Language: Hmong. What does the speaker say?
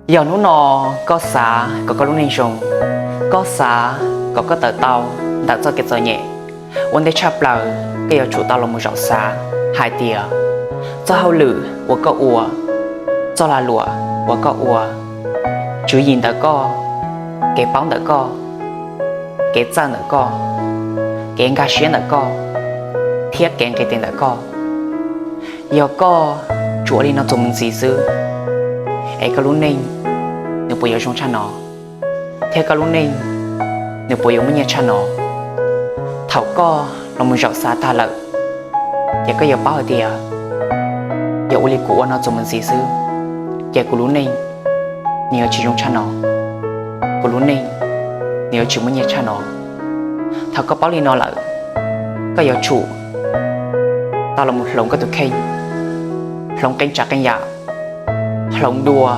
Yog hnub no koj xav kom koj lub neej zoo, koj xav kom koj tawm tau ntawm txoj kev txom nyem, ua ntej tshaj plaws koj yuav tsum tau los mus zaum xav hais tias txoj hauj lwm uas koj ua, txoj lag luam uas koj ua, tswv yim ntawm koj, kev paub ntawm koj, kev txawj ntawm koj, kev nkag siab ntawm koj, thiab kev nqis tes ntawm koj, yog koj tsuas ua li no txuas mus ntxiv xwb, es koj lub neej nws puas yuav zoo tshaj no, thiab koj lub neej nws puas yuav muaj nyiaj tshaj no? Thaum koj los mus zaum xav tag lawm, ces koj yuav paub hais tias yog ua li kuv ua no txuas mus ntxiv xwb, ces kuv lub neej nws yuav tsis zoo tshaj no, kuv lub neej nws yuav tsis muaj nyiaj tshaj no. Thaum koj paub li no lawm, koj yuav tsum tau los mus hloov koj tus kheej, hloov qee tsav qee yam, hloov dua,